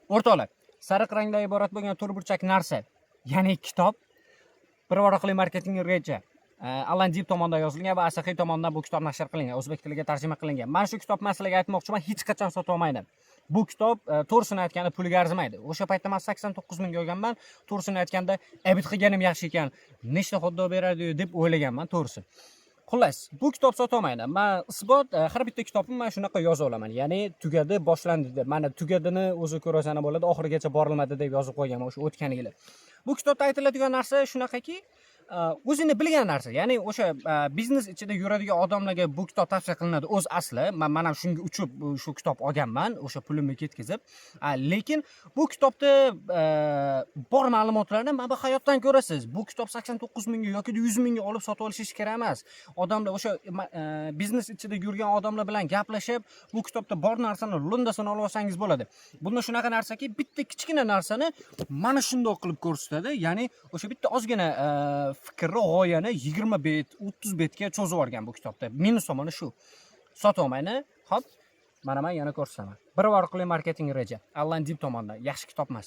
O'rtoqlar, sariq rangdan iborat bo'lgan to'rtburchak narsa, ya'ni kitob, "Bir varaqli marketing reja", Alan Dib tomonidan yozilgan va Asaxiy tomonidan bu kitob nashr qilingan, o'zbek tiliga tarjima qilingan. Mana shu kitob, man sizlarga aytmoqchiman, hech qachon sotib olmaydi. Bu kitob, to'g'risini aytganda, puliga arzimaydi. O'sha paytda man 89 mingga olganman. To'g'risini aytganda, обид qilganim yaxshi ekan, nechta xotdog beradi deb o'ylaganman, to'g'risi. Xullas, bu kitob sotolmaydi. Man isbot, har bitta kitobni man shunaqa yoza olaman, ya'ni tugadi, boshlandi deb. Mana tugadini o'zi ko'rasan bo'ladi, oxirigacha borilmadi deb yozib qo'yganman o'sha o'tgan yili. Bu kitobda aytiladigan narsa shunaqaki, o'zini bilgan narsa, ya'ni o'sha biznes ichida yuradigan odamlarga bu kitob tavsiya qilinadi o'z asli. Man ham shunga uchib shu kitob olganman, o'sha pulimni ketkazib. Lekin bu kitobda bor ma'lumotlarni mana bu hayotdan ko'rasiz. Bu kitob 89 mingga yoki 100 mingga olib sotib olishingiz kerak emas. Odamlar, o'sha biznes ichida yurgan odamlar bilan gaplashib, bu kitobda bor narsani lo'ndasini olib olsangiz bo'ladi. Bunda shunaqa narsaki, bitta kichkina narsani mana shundoq qilib ko'rsatadi, ya'ni o'sha bitta ozgina fikrni, g'oyani 20 bet, 30 betga cho'zib yuborgan bu kitobda. Minus tomoni shu, sotib olmayni. Ho'p, mana man yana ko'rsataman. "Bir varaqli marketing reja", Allan Dib tomonidan. Yaxshi kitob emas.